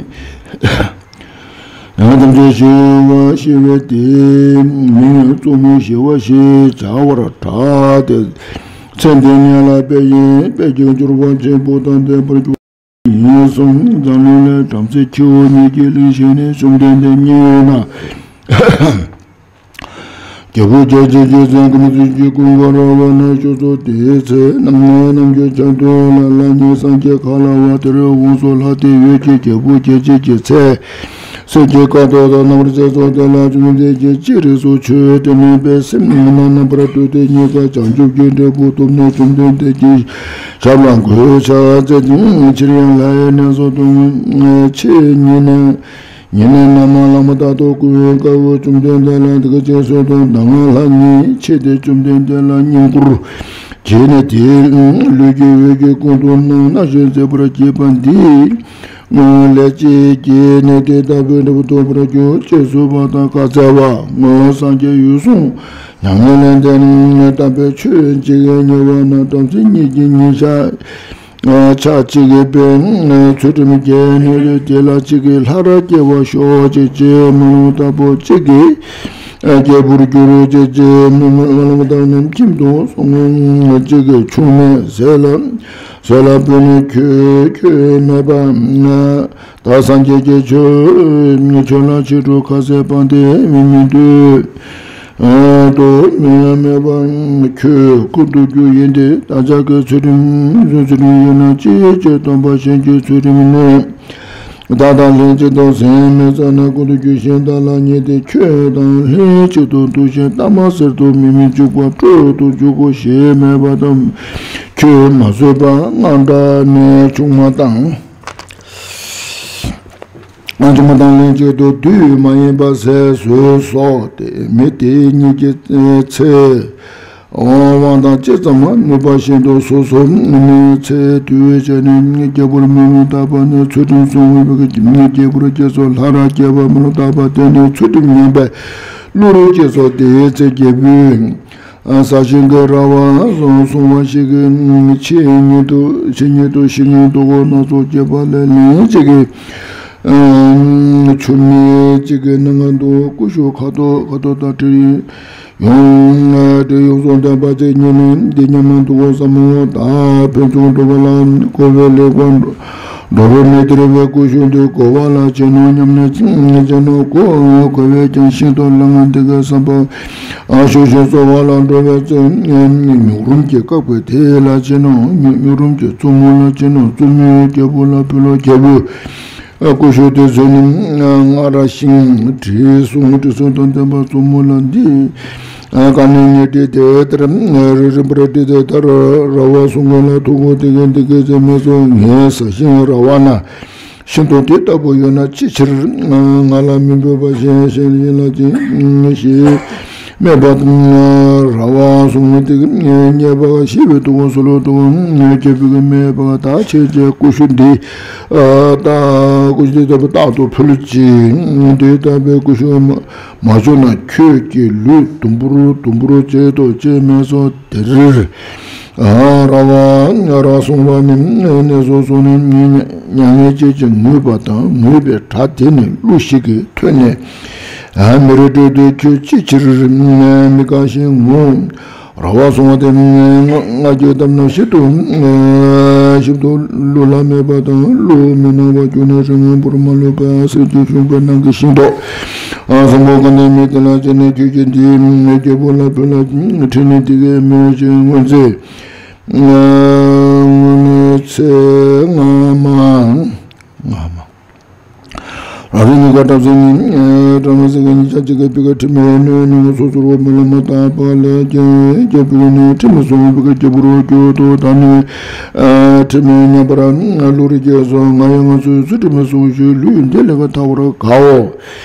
ཐམས་ཅད་ཞི་བ་ཞི་བས་དེའི་མིང་གཙོ་མོ་ཞི་བ་ཞེས་བྱ་བར་གྲགས་ཏེ། ཚེ་འདི་ཉིད་ལ་དཔལ་ཡིན་དཔལ་གྱི་འབྱོར་པ་ཆེན་པོ་དང་ལྡན་པར་གྱུར། ཡིན་གསུངས། འཛམ་གླིང་ལས་བྲམ་ཟེ་ཁྱེའུ་གཉིས་ཀྱིས་གླེང་བཞིན་ནས་བཅོམ་ལྡན་འདས་མཉན་ཡོད་ན། རྒྱལ་པོ་རྒྱལ་བྱེད་ཀྱི་མཚན་ཀུན་ནས་ཚུལ་གྱིས་ཀུན་དགའ་ར་བ་ན་བཞུགས་སོ། དེའི་ཚེ་རྣམ་ལྔའི་རྣམ་འགྱུར་འཆར་དུས་ལ་ལྷ་ཉིད་སངས་རྒྱས་ག་ལ་བ་དེར་འོངས་སོ། ལྷ་དེ་འོད་ཀྱི་རྒྱལ་པོ་རྒྱལ་བྱེད་ཀྱི་ཚལ་གསེར་གྱི་ཀ་དོག་དང་རྣམ་པར་བཅས་སོ། དེ་ལ་བཅོམ་ལྡན་འདས་ཀྱིས་ཅི་རིགས་སུ་ཆོས་དེ་སྨྲས་པས། སེམས་ནི་རྣམ་པར་དག་སྟེ་རྙེད་དཀའ་བྱང་ཆུབ་ཀྱི་འབྲས་བུ་ཐོབ་ནས་བཅོམ་ལྡན་འདས་ཀྱི་ཞབས་ལ་གུས་ཕྱག་འཚལ་ཞིང་། ཕྱིར་ཡང་ལྷའི་གནས་སུ་ལྟུང་། ཕྱིར་ཉིད་ནས་ཉིད་ནས་ན་མ་ལ་མོ་ཏ་ཏོ་ཀུན་དགའ་བོས་བཅོམ་ལྡན་འདས་ལ་འདི་སྐད་ཅེས་གསོལ་ཏོ། ད་ང་ལྷ་ཉིད་ཆེ་སྟེ་བཅོམ་ལྡན་འདས་ལ་བསྙེན་བཀུར་བགྱིས་ནས་དེའི་ལུས་ཀྱི་འོད་ཀྱི་ཀུན་ཏུ་སྣང་ན་ཞིང་མཛེས་པར་བགྱིས་པ་འདིའི་ལས་ཅི་བགྱིས་ནས་དེ་ལྟ་བུའི་འབྲས་བུ་ཐོབ་པར་གྱུར་ཅེས་གསོལ་པ་དང་བཀའ་སྩལ་པ། སངས་རྒྱས་འོད་སྲུང་མྱ་ངན་ལས་འདས་ནས་དམ་པའི་ཆོས་ཇི་སྐད་ཉན་པ་ན་བྲམ་ཟེ་གཉིས་ཀྱིས་ཉིན་ཞག་ཕྱག་གཅིག་གིས་པའི་ཚུལ་ཁྲིམས་བསྐྱངས་ནས། དེ་ལ་གཅིག་གིས་ལྷ་རབ་སྐྱེ་བར་ཤོག་ཅེས་བྱས། རྨི་ལམ་ལྟ་བུ་གཅིག་གིས་རྒྱལ་པོར་གྱུར་ཅེས་བྱས། རྨི་ལམ་ལྟར་རྣམས་ཁྱིམ་དུ་སོང་། གཅིག་གིས་ཆུང་མའི་ཟས་ལ་ཟས་ལ་ཕུལ་ནས། ཁྱོད་ཁྱོད་སྨྲས་པ། ད་སངས་རྒྱས་ཀྱིས་ཁྱོད་ཁྱོད་ལ་ཕྱི་དྲོ་ཁ་ཟས་སྤངས་ཏེ་མི་མི་འདོད་དོ། མི་ཡང་སྨྲས་པ། ཁྱོད་ཀུན་ཏུ་རྒྱུ་ཡིན་ཏེ། བདག་ཅག་གི་ཚུལ་ཁྲིམས་ཚུལ་ཁྲིམས་ཡིན་ན་ཅིའི་ཕྱིར་སྟོན་པ་གཞན་གྱི་ཚུལ་ཁྲིམས་ནི། བདག་དང་ལྷན་ཅིག་ཏུ་ཟས་མི་ཟ་ན་ཀུན་ཏུ་རྒྱུ་གཞན་དག་ལ་ཉེས་ཏེ། ཁྱོད་དང་ལྷན་ཅིག་ཏུ་འདུ་ཞིང་ལྟ་མ་ཟེར་དུ་མི་མི་འཇུག་པ་སྤྲོ་བ་དུ་འཇུག་གོ་ཞེས་སྨྲས་པ་དང་། ཁྱོད་མ་བཟོད་པ་དངངས་སྐྲག་ནས་ཆུང་མ་དང་། ཆུང་མ་དང་ལྷན་ཅིག་ཏུ་དུས་མ་ཡིན་པར་ཟས་ཟོས་སོ། དེ་མི་དེ་གཉིས་ཀྱི་ཚེ་དབང་དང་ཇི་ཙམ་ནུས་པ་བཞིན་དུ་སོ་སོ་ནི་ཚེ་དུས་བྱས་ནས་རྒྱལ་པོར་སྨོན་ལམ་བཏབ་པ་ནི་ཚུལ་ཁྲིམས་བསྲུང་བའི་རྒྱལ་པོར་སྐྱེས་སོ། ལྷ་རབ་སྐྱེས་པ་སྨོན་ལམ་བཏབ་པ་དེ་ནི་ཚུལ་ཁྲིམས་ཉམས་པའི་བློ་རུ་སྐྱེས་སོ། དེའི་ཚེ་རྒྱལ་པོས་ས་ཞིང་གི་ར་བ་སོང་བ་ཞིག་གི་ཕྱི་ཉིད་དུ་ཕྱི་ཉིད་དུ་ཤིང་སྡོང་སྣ་ཚོགས་སྐྱེས་པ་ལས་ལན་གཅིག་གིས་ ཆུ་མིག་གཅིག་གི་སྣ་ལྔ་དུ་ཀུ་ཤུ་ཁ་དོག་ཁ་དོག་དང་དྲི་ཡོང་དྲི་ཡོང་སོགས་ལྡན་པ་ཅིག་ཉིད་ནི་འདི་ཉམས་ན་སྡུག་བསམ་མོ་དག་ཕན་ཚུན་འགྲོ་བ་ལ་གོ་བའི་ལེགས་པར་འགྲོ་བའི་མི་དེར་བའི་ཀུ་ཤུ་འདི་གོ་བ་ལ་བྱིན་ནོ་སྙམ་ནས་བྱིན་ནོ་གོ་གོ་བས་ཀྱང་ཤིན་ཏུ་ལ་ང་འདི་གའི་བསམ་པ་ཨ་ཤུ་ཤུ་གསོ་བ་ལ་འགྲོ་བའི་ཚེ་ཉུག་རུམ་གྱི་བཀག་པའི་དེ་ལ་བྱིན་ནོ་ཉུག་རུམ་གྱི་བཙུན་མོ་ལ་བྱིན་ནོ་བཙུན་མོའི་རྒྱལ་པོ་ལ་ཕུལ་ལོ་རྒྱལ་པོའི་ཀུ་ཤུ་དེ་ཚོ་ནི་སྔར་ཤིང་དྲི་བསུང་དྲི་བསུང་དང་ལྡན་པ་བཙུན་མོ་ལ་འདི། ཀ་ནས་ཉེ་དྲི་དེ་ལྟར་རིམ་པར་དྲི་དེ་ལྟར་ར་བ་བསྲུང་བ་ལ་ཐུགས་ཁུར་དེ་གས་འདི་སྐད་ཅེས་སྨྲས་སོ། ངའི་ས་ཞིང་ར་བ་ན་ཤིན་ཏུ་དེ་ལྟ་བུ་ཡོད་ན་ཅི་ཕྱིར་ང་ལ་མི་འབོད་པ་གཞན་གཞན་ཡིན་ལ་ཅི་ཞེས་སྨྲས་པ། ར་བ་བསྲུང་བ་དེ་གས་རྙེད་པ་ཤི་བའི་དུག་སོ་ལོ་དུག་རྒྱལ་པོ་གིས་སྨྲས་པ། ད་ཁྱེད་ཀྱིས་ཀུ་ཤུ་འདི་ད་ཀུ་ཤུ་འདི་ལྟ་བུ་རྟག་ཏུ་ཕུལ་ཅིག་འདི་ལྟ་བུའི་ཀུ་ཤུ་མ་མ་བྱུང་ན་ཁྱོད་ཀྱི་ལུས་དུམ་བུར་དུམ་བུར་བྱེད་དོ་ཅེས་སྨྲས་སོ། དེར་ར་བ་ར་བ་བསྲུང་བ་ནི་གནས་སོ་སོ་ནས་མྱ་ངན་བྱེད་ཅིང་ངུས་པ་དང་ངུས་པའི་སྒྲ་དེ་ནི་གླུ་ཞིག་གིས་ཐོས་ནས། མི་རེ་སྤྲོས་ཏེ་ཁྱོད་ཅི་ཕྱིར་མི་དགའ་ཞིང་ངུ། ར་བ་བསྲུང་བ་དེ་ང་རྒྱལ་བཏབ་ན་ཞིབ་ཏུ་ཞིབ་ཏུ་གླུ་ལ་སྨྲས་པ་དང་གླུ་མི་སྣང་བར་གྱུར་ནས་རིང་པོར་མ་ལུས་པར་གསེར་གྱི་ཤོང་པའི་ནང་གི་ཤིང་ཏོག་བཟང་པོ་གང་དང་མི་དེ་ལ་བྱིན་ནས་ཁྱོད་ཀྱིས་འདི་རྒྱལ་པོ་ལ་ཕུལ་ལ་ཁྲིད་ནས་དེ་གའི་མི་ཞིག་སྔོན་ཚེ་སྔོན་ཚེ་སྔ་མ་སྔ་མ། རང་རིགས་ཉིད་ཀ་བྲམ་ཟེ་ཉིད། བྲམ་ཟེ་གཉིས་ཆ་གཅིག་གི་བུ་ག་ཁྲི་མོའི་གནོད་ནི་སོ་སོར་མི་ལ་མ་བརྟགས་པ་ལས་ཀྱང་རྒྱལ་བུ་ནི་ཁྲི་མོ་བཟུང་བུ་ག་རྒྱལ་བུ་རུ་གྱུར་ཏོ། ད་ནི་ཁྲི་མོའི་ཉམས་པར་བློ་རིག་སྐྱེས་སོ། ང་ཡང་ང་ཚོའི་སུ་ཁྲི་མོ་བཟུང་ཞུས་ལུས་འདི་ལས་ཀ་ཐ་བར་དགའོ།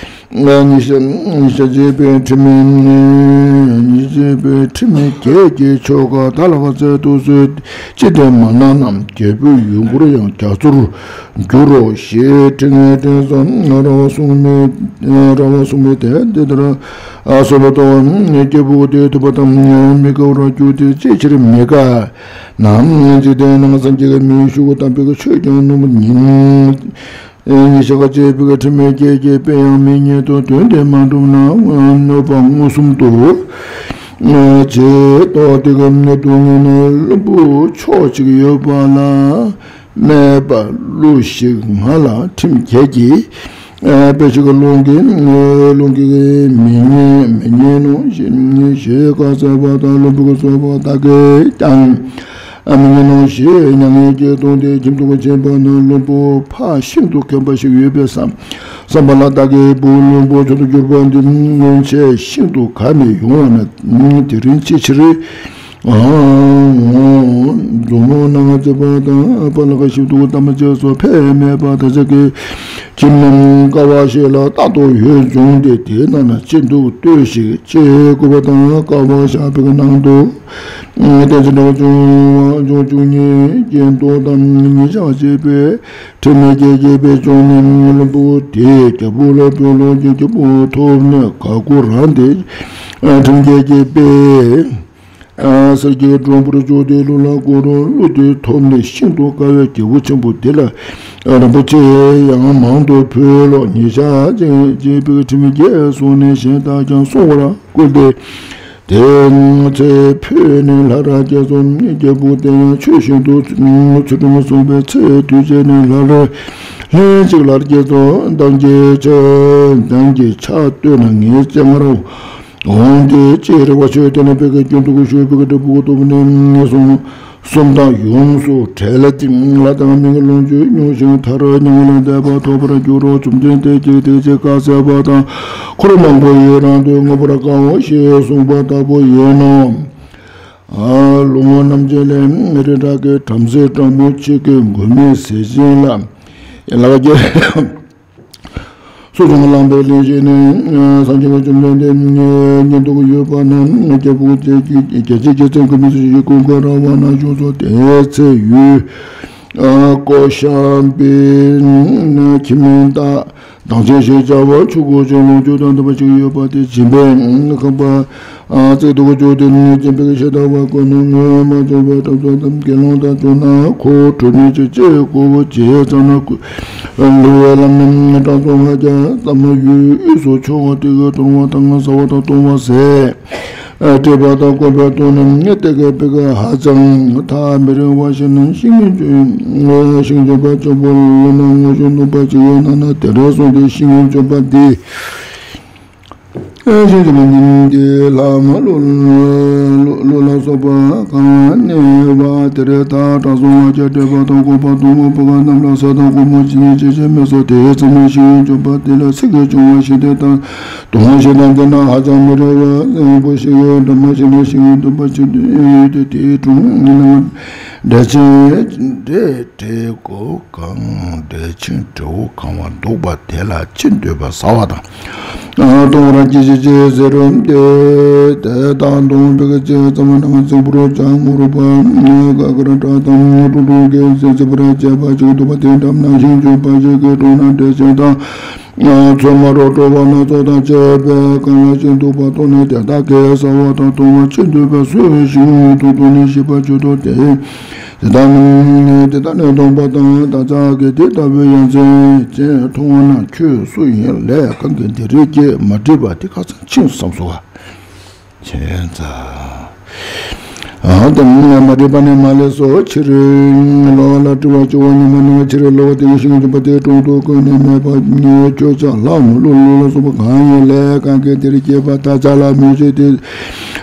ཉི་ཤ་ཉི་ཤ་བྱེད་པའི་ཁྲི་མོ་ཉི་ཤ་བྱེད་པའི་ཁྲི་མོ་བརྒྱད་ཀྱི་ཆོ་ག་ད་ལ་ག་ཚད་དུ་གསོལ་ཅི་སྟེ་མ་གནང་ན་རྒྱལ་པོའི་ཡུལ་འཁོར་ཡང་རྒྱ་མཚོར་འགྱུར་རོ་ཞེས་དྲི་ངན་དྲན་སོང་། ར་བ་བསྲུང་མི་ར་བ་བསྲུང་མི་དེ་འདི་ལྟར་གསོལ་བ་བཏབ། རྒྱལ་པོ་དེ་ཐུབ་པ་དང་མི་དགའ་བར་གྱུར་ཏེ་ཅིའི་ཕྱིར་མི་དགའ་ན། འཇིག་རྟེན་ན་སངས་རྒྱས་ཀྱི་མིའི་ཤུགས་དམ་པའི་ཆོས་ཀྱང་སྣོམ་པ་ཉིད། ཉི་ཤུ་རྩ་གཅིག་པའི་ཁྲི་མོ་བརྒྱད་ཀྱིས་དཔེ་ཡང་མི་རྙེད་དོ། དོན་དེ་མ་གྲུབ་ན་གནོད་པ་མངོན་སུམ་དུ་བྱེད་དོ། དེ་གི་སྡུག་བསྔལ་ནི་བླུན་པོ་ཕྱོགས་གཅིག་ཡོད་པ་ལ། སྨྲས་པ། གླུ་ཞིག་ང་ལ་ཁྲིམས་བརྒྱད་ཀྱིས། དཔེ་ཞིག་གི་རླུང་གིས་རླུང་གིས་མི་ཉན་མི་ཉན་ནོ་ཞེས་བཀའ་སྩལ་པ་དང་བློན་པོ་གི་སོགས་པ་དག་གིས་ཀྱང་མི་ཉན་ནོ་ཞེས་མྱ་ངན་གྱིས་གདུངས་ཏེ་ཁྱིམ་དུ་ཕྱིན་པ་ན་བློན་པོ་ཕ་ཤིན་ཏུ་མཁན་པ་ཞིག་ཡོད་པས་བསམ་བསམ་པ་ལ་བདག་གི་བུ་བློན་པོ་ཆུང་དུ་གྱུར་པ་འདི་སྔོན་ཆད་ཤིན་ཏུ་ག་ནས་ཡོང་བ་ན་དེ་རིང་ཅིའི་ཕྱིར། མཛུབ་མོ་ནང་བཙུགས་པ་དང་པ་ལ་ཁ་ཞིབ་ཏུ་བལྟམས་བྱས་སོ། ཕན་མེད་པ་ད་ཆ་གི་ཁྱིམ་རྣམས་ཀ་བ་ཞིག་ལ་རྟག་ཏུ་ཡོད་བྱུང་སྟེ་དེའི་ནང་ན་ཅི་འདུག་ལྟོས་ཤིག་ཅེས་བསྐུལ་བ་དང་ཀ་བ་བཞག་པའི་ནང་དུ་བསྟན་འཛིན་གྲགས་པ་བྱུང་བ་བྱུང་བཅུ་གཉིས་ཀྱི་མདོ་དང་ཉིས་བརྒྱ་བྱེད་པའི་ཁྲི་མོ་བརྒྱད་ཀྱི་དཔེ་བྱུང་ནས་བློན་པོ་དེས་རྒྱལ་པོ་ལ་ཕུལ་ལོ། རྒྱལ་པོ་ཐོབ་ནས་དགའ་མགུ་རངས་ཏེ་ཁྲིམས་བརྒྱད་ཀྱི་དཔེ། གསེར་གྱི་སྒྲོམ་བུར་བཅུག་སྟེ་གླུ་ལ་བསྐུར་རོ། གླུ་དེ་ཐོབ་ནས་ཤིན་ཏུ་དགའ་བའི་རྒྱལ་པོ་ཆེན་པོ་དེ་ལ་རིན་པོ་ཆེ་ཡང་མང་དུ་ཕུལ་ལོ། ཉེ་ཞག་ཅིག་བྱེད་པའི་ཁྲིམས་བརྒྱད་སོང་ནས་གཞན་དག་ཀྱང་སྲུང་བར་བསྐུལ་ཏེ། དེ་ཚེ་ཕུལ་ནས་སླར་སྐྱེས་སོ། རྒྱལ་པོ་དེ་ཡང་ཆོས་བཞིན་དུ་ཚུལ་ཁྲིམས་བསྲུངས་པའི་ཚེ་དུས་གཅིག་ནས་སླར་ལྷན་ཅིག་སླར་སྐྱེས་སོ། མདང་གི་ཆ་མདང་གི་ཆ་སྟོད་ན་ངའི་སྤྱན་སྔར་འོང་སྟེ་ཅེས་རེ་བ་ཆོས་དེ་ནི་བོད་ཀྱི་རྒྱུན་དུ་ཞུས་པའི་འབྲས་བུ་ཐོབ་ནས་གསུངས། གསུམ་དང་ཡོངས་སུ་བྲལ་ཏེ་ལྷ་དང་མིའི་ལོངས་སྤྱོད་མྱོང་ཞིང་མཐར་མྱ་ངན་ལས་འདས་པ་ཐོབ་པར་འགྱུར་རོ། བཅོམ་ལྡན་འདས་ཀྱིས་དེ་ཚེ་བཀའ་སྩལ་པ་དང་། འཁོར་མང་པོ་ཡི་རང་དོན་མངོན་པར་དགའོ་ཞེས་གསུངས་པ་ལྟ་བུ་ཡིན་ནོ། ལོ་ངོ་རྣམ་འབྱེད་ལས། རི་བྲག་གི་བྲམ་ཟེ་སྤྲང་པོ་གཅིག་གིས་མགོན་མེད་ཟས་སྦྱིན་ལ། ལགས་ཀྱི། སོ་སོ་ལ་བླངས་པའི་ལན་ཞིག་ནི། སངས་རྒྱས་བཅོམ་ལྡན་འདས་ཉིད་དུ་ཡོད་པ་ན་རྒྱལ་པོ་དེ་གིས་རྒྱལ་སྲས་རྒྱལ་མཚན་ཀུན་མི་ཚོགས་ཀྱི་ཀུན་དགའ་ར་བ་ན་བཞུགས་སོ། དེ་ཚེ་ཡུལ་ཀོ་ཤམ་བི་ཁྱིམ་དང་ དང་ཆེན་ཞེས་བྱ་བ་ཆུ་བོ་ཆེན་ལོངས་སྤྱོད་དང་ལྡན་པ་ཞིག་ཡོད་པ་དེ་སྦྱིན་པའི་ཁང་པ། རྩེ་དུ་བཅུག་སྟེ་སྦྱིན་པའི་ཕྱིར་ལྟ་བ་ཀུན་ནས་ངོས་མ་བྱུང་བའི་གྲབས་སོ་ཙམ་དགེ་སློང་དག་བྱུང་ན་ཁོ་བོ་གྲོལ་ནས་ཅི་བྱེད་དགོས་པ་བྱས་ཙམ་ན་ལུས་པའི་ལམ་ནི་དྲང་སྲོང་ང་རྒྱལ་ཙམ་ན་ཡུལ་དབུས་སུ་མཆོང་བ་དེ་གའི་གཏོང་བ་དང་ཟ་བ་དང་བཏུང་བ་ཟས། སྤྲད་པ་དང་བཀོད་པའི་དོན་ནི་དེ་གའི་བེ་ག་ཧ་ཅང་ཐག་མི་རིང་བ་ཞིག་ན་ཤིང་ཤིང་ལྗོན་པ་ཆེན་པོ་ལོ་ན་ངོ་ཤུགས་འདུག་པ་ཅིག་ཡོད་ན་ན་དེ་རུ་སོང་སྟེ་ཤིང་ལྗོན་པ་འདི། ཤིང་ལྗོན་པ་འདི་ལྷ་མོ་ཀླུ་ཀླུ་ལ་སོགས་པ་གང་གནས་པ་དེ་རེ་ད་དྲང་སྲོང་ང་རྒྱལ་སྤྲད་པ་དང་བཀོད་པ་དང་བཀོད་པ་རྣམས་ལ་ཟས་དང་སྐོམ་པ་ཅི་ནས་ཅི་བྱེད་མི་བཟོད་དེ་ཙམ་ན་ཤིང་ལྗོན་པ་དེ་ལ་ཚིག་གིས་བྱུང་བ་ཞིག་དེ་དང་། དོན་ཞིག་དང་ལྡན་ན་ཧ་ཅང་མི་རིང་བ་པོ་ཞིག་ཡོད། འདྲ་མ་ཞིག་ན་ཤིང་ལྗོན་པ་ཆེན་པོ་ཡོད་དེ་དེའི་དྲུང་ན་འབྲས་ཆན་འབྲས་འབྲས་གོ་གང་འབྲས་ཆན་འབྲས་བུ་གང་བ་འདུག་པ་དེ་ལ་ཅི་འདོད་པ་ཟ་བ་དང་། གཏོང་བར་གྱིས་ཤིག་ཅེས་ཟེར་རོ། དེ་དེ་དང་གཏོང་བའི་ཅེས་ཙམ་ན་ཙིག་པུར་བྱ་ངོ་རུ་པ་ཀ་ཀ་ར་ཏྲ་དང་ཀྲུ་ཀྲུ་གེ་ཟེར་ཙིག་པུར་བྱས་པ་ཅིག་འདུག་པ་དེ་འདྲ་མ་ན་ཤིང་ལྗོན་པ་ཞིག་གི་དྲུང་ན་འབྲས་ཆན་དང་། ཚོད་མ་རོ་བྲོ་བ་སྣ་ཚོགས་དང་བཅས་པའི་གང་ལ་ཅི་འདུག་པ་མཐོང་ནས་དེ་དག་གིས་ཟ་བ་དང་བཏུང་བ་ཅི་འདོད་པ་ཟོས་ཤིང་དུ་འཐུང་ནས་ཤི་བར་གྱུར་ཏོ། དེ་དེ་དག་ནི་དེ་དག་ནི་སྡོམ་པ་དང་བདག་ཅག་གིས་དེ་ལྟ་བུའི་ཡ་མཚན་ཅན་མཐོང་བ་ན་ཁྱོད་སུ་ཡིན་ལས་གང་གིས་འདི་རིགས་ཀྱིས་མ་དྲིས་པ་དེ་ཁ་ཚང་ཆིངས་སམ་སོ། ཁྱེད་ཚ། ཨ་དེ་མ་དྲིས་པ་ནི་མ་ལས་སོ་ཕྱིར། ལོ་ལ་དྲི་བ་བཅུ་བ་ཉི་མ་ནང་ཕྱིར་ལོ་དེ་ཤིང་སྦྱིན་པ་དེ་དྲུང་དུ་ཀུན་ནས་མེད་པ་ཉིད་ཁྱོད་ཅག་ལྷ་མོ་ཀླུ་ཀླུ་ལ་སོགས་པ་གང་ཡིན་ལས་གང་གིས་དེར་སྐྱེས་པ་ད་ཅག་ལ་མི་བྱེད་དེ།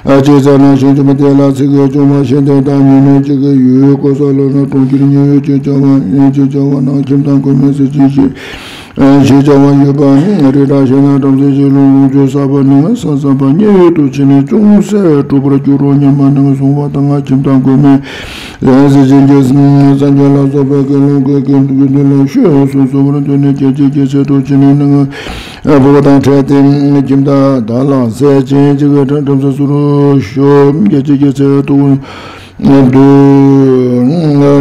ཅེས་ཟེར་ན་ཤིང་སྦྱིན་པ་དེ་ལ་ཚིག་གིས་བྱུང་བ་ཤིང་དེ་དག་ཉོན་མོངས་ཅན་གྱི་ཡུལ་གོ་ས་ལོ་ན་གྲོང་ཁྱེར་ཉེ་བའི་ཅེས་བྱ་བ་ཅེས་བྱ་བ་ན་ཁྱིམ་དང་གོས་མེད་ཟེར་ཅིང་ཞེས། ཞེས་བྱ་བ་ཡོད་པ་རིགས་དྲག་ཤེས་ན་བྲམ་ཟེ་ཞིག་ལུས་ལོངས་སྤྱོད་བསགས་པ་ནི་ས་བསགས་པ་མཉན་ཡོད་དུ་བྱས་ནས་ཅུང་ཟད་གྲུབ་པར་འགྱུར་རོ་སྙམ་པ་ནི་བསྲུང་བ་དང་ཁྱིམ་དང་གོས་མེད་ཟེར་བྱེད་ཀྱི་སངས་རྒྱས་ལ་སོགས་པའི་དགེ་སློང་གི་དགེ་འདུན་ལ་ཆོས་སུ་གསོལ་བར་འདོད་ནས་སྐད་ཅིག་གིས་ཚིག་ཏུ་བྱས་ནས་ནི་ཕོ་བ་དང་ཕྲད་དེ་ཁྱིམ་བདག་དག་ལ་ཟས་བྱིན་ཅིག་གི་བྲམ་ཟེ་ཚུར་ཤོག་སྐད་ཅིག་གིས་ཚིག་ཏུ། དུ་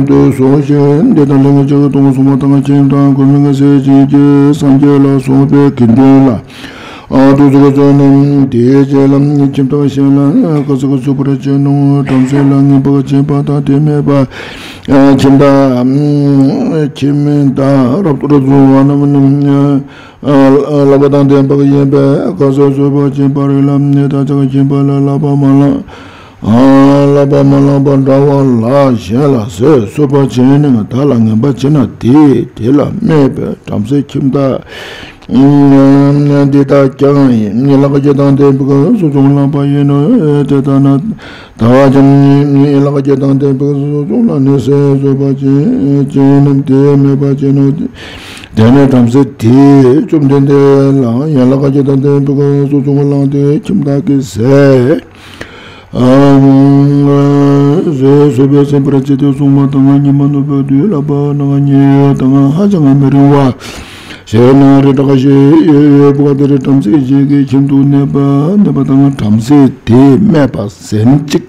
དུ་སོང་ཞིང་འདི་དང་ལྷན་ཅིག་ཏུ་སོང་བ་དང་ཁྱིམ་དང་གོས་མེད་ཟས་བྱིན་གྱིས་སངས་རྒྱས་ལ་སོགས་པའི་དགེ་འདུན་ལ། དུ་ཟུག་གསོལ་ནས་དེའི་རྗེས་ལ་ཁྱིམ་དང་གཞན་ལ་ག་ཟུག་གསོལ་བར་བྱེད་ནོ། བྲམ་ཟེ་ལ་ངན་པ་བྱེད་པ་དང་དེ་སྨྲས་པ། ཁྱིམ་དང་ཁྱིམ་དང་རབ་ཏུ་རབ་བྱུང་བ་རྣམས་ནི། བསླབ་པ་དང་ལྡན་པ་ཡིན་པས་ག་ཟུག་གསོལ་བ་བྱིན་པ་རིགས་ལ་ནི་ད་ཅག་ཁྱིམ་པ་ལ་བསླབ་པ་མ་བླངས། བསླབ་པ་མ་བླངས་པ་འདྲ་བ་ལ་གཞན་ལ་ཟས་གསོལ་བ་བྱིན་ནས་བདག་ལ་ངན་པ་བྱིན་ན་དེས་དེ་ལ་སྨྲས་པས། བྲམ་ཟེ་ཁྱིམ་བདག་འདི་དག་ཀྱང་ཡན་ལག་བརྒྱད་དང་ལྡན་པའི་གསོ་སྦྱོང་བླངས་པ་ཡིན་ནོ། དེ་ལྟ་ན་ད་ཀྱང་ཡན་ལག་བརྒྱད་དང་ལྡན་པའི་གསོ་སྦྱོང་ལ་ནི་ཟས་གསོལ་བ་བྱིན་ཅིང་དེས་སྨྲས་པ་བྱིན་ནོ། དེ་ནས་བྲམ་ཟེ་དེས་བཅོམ་ལྡན་འདས་ལ་ཡན་ལག་བརྒྱད་དང་ལྡན་པའི་གསོ་སྦྱོང་བླངས་ཏེ་ཁྱིམ་བདག་གི་ཟས་ཟས་གསོལ་བས་ཟིན་པར་བྱས་ཏེ་སོང་བ་དང་ཉི་མ་ནུབ་པའི་དུས་ལ་བབ་ན་ཉི་འོད་དང་ཧ་ཅང་མི་རིང་བ་ཞིག་ན་རི་བྲག་ཞིག་ཡོད་པ་དེར་བྲམ་ཟེ་ཞིག་གི་ཁྱིམ་དུ་གནས་པ་གནས་པ་དང་བྲམ་ཟེ་དེས་སྨྲས་པ་ཟན་ཅིག་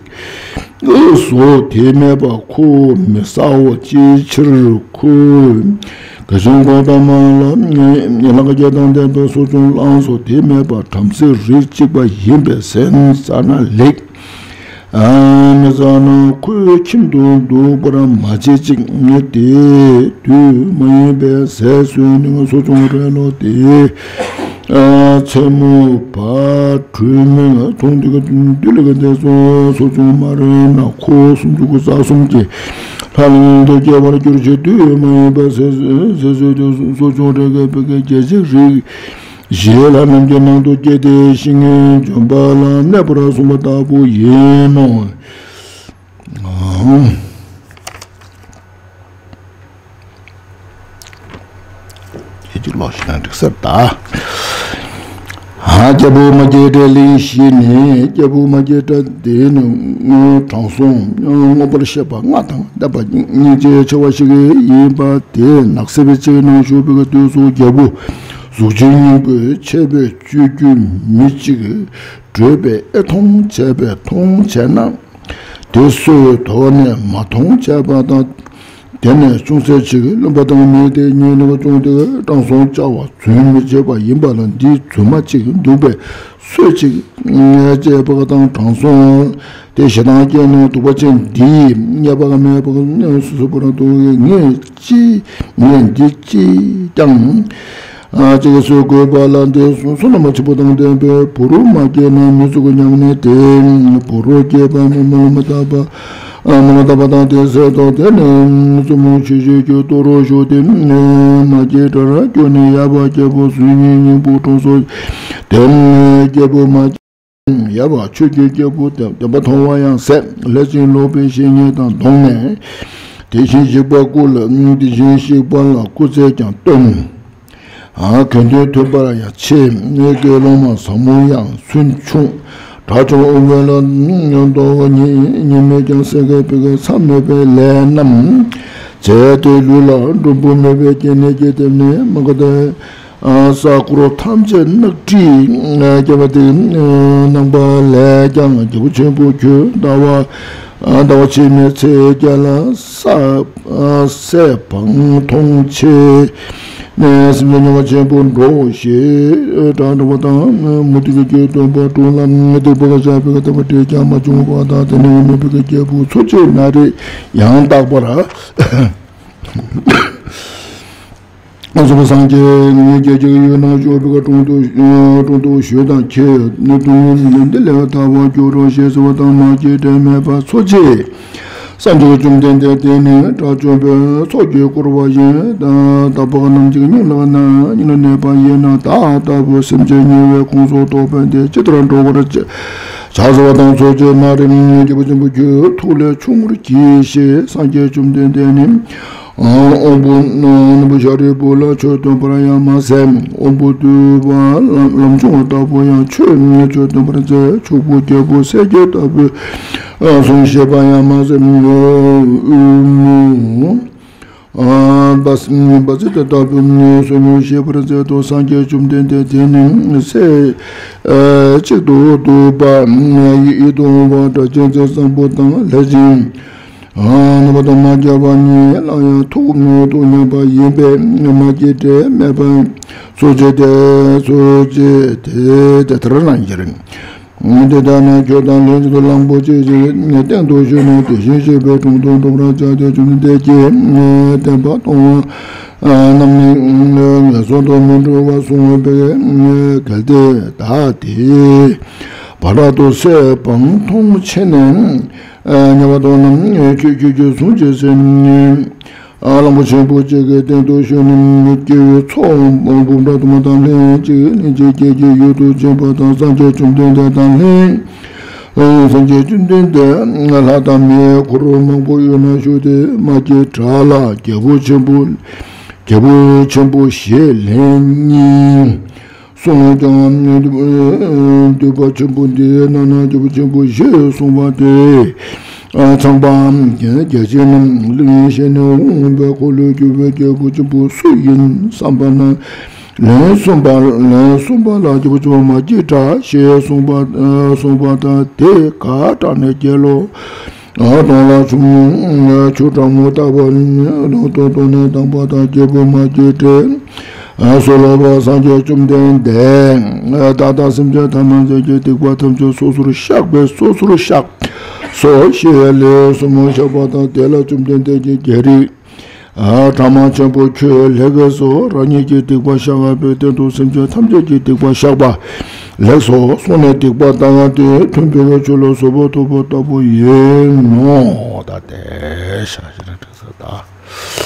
ཨུ་སོ་དེ་སྨྲས་པ། ཁོ་མི་ཟ་འོ། ཅིའི་ཕྱིར་ཁོ་ག་ཞིང་གོང་དུ་མ་ལ་ཡན་ལག་བརྒྱད་དང་ལྡན་པའི་གསོ་སྦྱོང་བླངས་སོ། དེ་སྨྲས་པ། བྲམ་ཟེ་རིགས་གཅིག་པ་ཡིན་པས་ཟན་ཟ་ན་ལེགས། མི་ཟ་ན་ཁོའི་ཁྱིམ་དུ་འདུག་པར་མ་བྱེད་ཅིག་དེ་དུས་མ་ཡིན་པའི་ཟས་ཟོས་ནས་གསོ་སྦྱོང་རེ་ལོ་དེ། མཚན་མོ་བ་དྲོས་མེད་མཐོང་དུས་ཀྱི་དུས་ལ་ག་འདས་སོ། གསོ་སྦྱོང་མ་རན་ན་ཁོ་སུམ་ཅུ་རྩ་གསུམ་གྱི་ལྷ་ལ་མངོན་དུ་སྐྱེ་བར་འགྱུར་ཞིང་དུས་མ་ཡིན་པ་ཟས་ཟས་ཟོས་ཏེ་གསོ་སྦྱོང་རེ་ག་བེ་གའི་རྒྱལ་སྲས་རིགས་བཞི་ལྷ་རྣམས་ཀྱི་ནང་དུ་སྐྱེས་ཏེ་ཤིང་ལྗོན་པ་ལ་གནས་པར་གསུངས་པ་ལྟ་བུ་ཡིན་ནོ། ཁྱེད་ཀྱིས་ཀློག་ཤེས་ན་འགྲིག་ས་རེད་ད། ཨ་རྒྱལ་པོ་མ་སྐྱེས་དགྲའི་གླིང་བཞི་ནི། རྒྱལ་པོ་མ་སྐྱེས་དགྲ་དེ་ནི་དྲང་སྲོང་མངོན་པར་ཤེས་པ་ལྔ་དང་ལྡན་པ་སྙིང་རྗེ་ཆེ་བ་ཞིག་ཡིན་པ་དེ་ནགས་གསེབ་ཅིག་ནང་བཞུགས་པའི་དུས་སུ་རྒྱལ་པོ་གཟུགས་ཅན་སྙིང་པོས་ཆད་པས་གཅོད་རྒྱུ་མི་གཅིག་བགྲོད་པས་ཨེ་མཐོང་བྱས་པས་མཐོང་བྱས་ན། དེ་སོས་དོར་ནས་མ་མཐོང་བྱས་པ་དང་ དེ་ནས་ཅུང་ཟད་ཅིག་བླུན་པ་དང་མི་དེ་གཉིས་ནི་ཅུང་དེ་དྲང་སྲོང་བཅའ་བ་རྫུན་མི་བྱེད་པ་ཡིན་པ་ལ། འདིའི་རྫུན་མ་གཅིག་འདུག་པས་སུས་ཅིག་བྱས་པ་དང་དྲང་སྲོང་དེ་ཞེ་སྡང་སྐྱེས་ནས་གདུག་པ་ཅན་འདིས་རྙེད་པ་མེད་པར་སོ་སོ་བར་དུ་ངས་ཅི་ངས་འདི་ཅི་ཀྱང་། ཨ་ཅེས་སུ་གོས་པ་ལ་འདི་བསོད་ནམས་ཆེན་པོ་དང་ལྡན་པའི་བུ་རུ་མ་སྐྱེས་ན་མི་ཚུགས་སྙམ་ནས་དེ་བུ་རུ་སྐྱེས་པ་མ་མ་ལ་མ་བཏབ་པ་ཨ་མ་ལ་བཏབ་པ་དང་དེ་ཟད་དོ། དེ་ནས་བཙུན་མོ་ཆོས་བཞིན་གྱི་ལྟོ་རོ་བཞུགས་ཏེ་མ་སྐྱེས་དགྲར་གྱུར་ནས་ཡབ་སྐྱེས་བུ་སུ་ཡིན་སྙིང་པོ་གྲོངས་སོ། དེ་སྐྱེས་བུ་མ་ཡབ་ཆོས་ཀྱི་སྐྱེས་བུ་བདེན་པ་མཐོང་བ་ཡང་ཟད། ལྷས་བྱིན་ལོག་པའི་བཤེས་གཉེན་དང་བསྡོངས་ནས། དེ་བཞིན་གཤེགས་པ་སྐུ་ལ་དེ་བཞིན་གཤེགས་པ་ལ་སྐུ་ཚེ་ཀྱང་བསྟོད། ཨ་དགེ་འདུན་མཐུན་པར་ཡང་ཆེ། དགེ་སློང་མ་ཟབ་མོ་ཡང་སུན་ཕྱུང་། དགྲ་བཅོམ་དབུལ་བོ་ལ་དོ་ཉེས་མེད་ཀྱང་སེང་གེ་ཕུད་ཀྱི་མཚམས་མེད་པའི་ལས་རྣམས་བྱས་ཏེ་ལུས་ལ་འགྲོན་པོ་མེད་པའི་སྐྱེ་གནས་ཀྱི་སྟེང་ནས་མ་ག་དེ། ས་འཁོར་ཐམས་ཅད་སྣག་བྲིས་བསྐྱེད་པ་དེ་རྣམ་པ་ལས་ཀྱང་རྒྱལ་པོ་ཆེན་པོ་ཁྱོད་ཟླ་བ་ཟླ་བ་ཕྱེད་མའི་ཚེས་བརྒྱད་ལ་ས་སྲས་སྤངས་མཐོང་ཆེ་ནས་སེམས་ཅན་མྱོང་བ་ཆེན་པོ་འགྲོ་ཞེས་གྲགས་འགྲོ་བ་དང་མུ་སྟེགས་ཀྱི་སྟོན་པ་དྲུང་ལ་སྡིག་པ་བཤགས་པའི་བསྟན་པ་སྒྲིབ་ཀྱང་མ་བྱུང་བ་དང་། དེ་ནས་མི་ཕམ་པའི་རྒྱལ་པོ་འཚོ་བྱེད་ན་རེ་ཡང་དག་པར། ཨ་སོགས་སངས་རྒྱས་ངས་རྒྱལ་གྱི་ཡུལ་ན་བཞུགས་པའི་དྲུང་དུ་དྲུང་དུ་ཞུས་དང་ཁྱེད་ནི་སྡུག་བསྔལ་འདི་ལས་ཐར་བར་འགྱུར་རོ་ཞེས་ཟེར་བ་དང་མ་སྐྱེས་དགྲ་མེད་པ་འཚོ་བྱེད་སངས་རྒྱས་བཅོམ་ལྡན་འདས་དེ་ནི་དགྲ་བཅོམ་པའི་ཚོགས་ཀྱིས་བསྐོར་བ་ཡིན། ད་བག་རྣམས་ཀྱི་སྙིང་ལག་ན་སྙིང་ལ་གནས་པ་ཡིན་ན་ད་ལྟ་བུ་སེམས་ཅན་ཉེ་བའི་ཁོང་ཚོ་རྟོགས་པས་འདི་ཇི་ལྟར་འགྲོ་བར་བྱ་ཟེར་བ་དང་འཚོ་བྱེད་ན་རེ་རྒྱལ་པོ་ཆེན་པོ་ཁྱོད་ཐུགས་ལས་ཆུང་ངུར་གྱིས་ཞེས་སངས་རྒྱས་བཅོམ་ལྡན་འདས་ནི། དབང་པོ་རྣོན་པོ་ཤཱ་རིའི་བུ་ལ་ཆོས་སྟོན་པར་ཡང་མ་ཟད། དབང་པོ་རྟུལ་བ་ལམ་ལམ་ཆུང་བ་ལྟ་བུ་ཡང་ཆོས་ཆོས་སྟོན་པར་མཛད། ཕྱུག་པོ་རྒྱལ་པོ་སྲས་བརྒྱད་ལྟ་བུའི་གསུང་བཤད་པ་ཡང་མ་ཟད། ཨུ་མུ་བ་བ་ཙི་ཏ་ལྟ་བུའི་གསུང་བཤད་པར་མཛད་དོ། སངས་རྒྱས་བཅོམ་ལྡན་འདས་དེ་ནི་སྲས་གཅིག་ཏུ་འདུས་པ་ཡིད་དུ་འོང་བ་སྒྲ་གཅན་འཛིན་བཟང་པོ་དང་ལྷས་བྱིན། རྣམ་པ་དང་མ་སྐྱེས་པ་གཉིས་ལ་ཡང་ཐུགས་མཉམ་པ་ཡིན་པས་མ་སྐྱེས་དགྲ་མེད་པ་འཚོ་བྱེད་དེ་འཚོ་བྱེད་དེ་དེ་ལྟར་རང་ཡིན། དེ་ལྟར་ན་ཁྱོད་དང་ལྷན་ཅིག་ཏུ་གླང་པོ་ཆེ་ཞིག་སྟེང་དུ་ཞོན་ནས་དེ་བཞིན་གཤེགས་པའི་དྲུང་དུ་འགྲོ་བར་བྱ་སྟེ། བཅོམ་ལྡན་འདས་ཀྱིས་བསྟན་པ་གཏོང་བ་རྣམས་ནི་ངན་སོང་དུ་མི་འགྲོ་བར་གསུངས་པས། གལ་ཏེ་བདག་དེ་བར་དུ་སྲས་སྤངས་མཐོང་ཆེ་ནས། ཉེ་བར་དོ་རྣམས་ཁྱོད་ཁྱོད་ཀྱིས་གཟུང་བྱེད་ཟེར་ནས། གླང་པོ་ཆེན་པོ་གཅིག་གི་སྟེང་དུ་ཞོན་ནས་སྐྱེ་བོའི་ཚོགས་འབུམ་ཕྲག་དུ་མ་དང་ལྷན་ཅིག་ལྷན་ཅིག་སྐྱེས་ཀྱི་ཡུལ་དུ་ཕྱིན་པ་དང་། སངས་རྒྱས་བཅོམ་ལྡན་འདས་དང་ལྷན། སངས་རྒྱས་བཅོམ་ལྡན་འདས་ལྷ་དང་མིའི་འཁོར་མང་པོའི་དབུས་ན་བཞུགས་ཏེ། མ་སྐྱེས་དགྲ་ལ་རྒྱལ་པོ་ཆེན་པོ་རྒྱལ་པོ་ཆེན་པོ་ཞེས་ལན་གཉིས། གསུངས་ཀྱང་འདུས་པ་ཆེན་པོ་འདི་རྣམས་ན་རྒྱལ་པོ་ཆེན་པོ་ཞེས་གསུངས་པ་དེ་ཚངས་པའམ་རྒྱལ་ཆེན་རྣམས་ལུས་ཞེས་ནས་འོངས་པའི་འཁོར་ལོས་སྒྱུར་བའི་རྒྱལ་པོ་ཆེན་པོ་སུ་ཡིན་བསམ་པ་ན། ལན་གསུམ་པ་ལན་གསུམ་པ་ལ་རྒྱལ་པོ་ཆེན་པོ་མ་སྐྱེས་དགྲ་ཞེས་གསུངས་པ་གསུངས་པ་དང་། དེ་ག་དྲག་ནས་རྒྱལ་ལོ། སྟོང་ལ་ཆུ་ཆུ་གྲང་མོ་ལྟ་བུ་ནི་སྟོང་སྟོང་ནས་དང་པོ་དང་རྒྱལ་པོ་མ་སྐྱེས་དགྲ། སོ་ལོ་བ་སངས་རྒྱས་བཅོམ་ལྡན་འདས་ད་ལྟ་སེམས་ཅན་ཐམས་ཅད་ཀྱི་སྡིག་པ་ཐམས་ཅད་སོ་སོར་བཤགས་པས་སོ་སོར་བཤགས་སོ་ཞེས་ལན་གསུམ་བཤགས་པ་དང་། དེ་ལ་བཅོམ་ལྡན་འདས་ཀྱིས་རྒྱལ་རིགས་གྲངས་མང་ཆེན་པོ་ཁྱོད་ལེགས་སོ། རང་ཉིད་ཀྱི་སྡིག་པ་བཤགས་པའི་སྟེང་དུ་སེམས་ཅན་ཐམས་ཅད་ཀྱི་སྡིག་པ་བཤགས་པ་ལེགས་སོ་གསུངས་ནས། སྡིག་པ་ལྟ་བ་དེ་མཐུན་པའི་ཆོས་ལ་བཟོད་པ་ཐོབ་པ་ལྟ་བུ་ཡིན་ནོ། ད་དེ་ཤ་ཤ་ར་དྲི་ས་ད།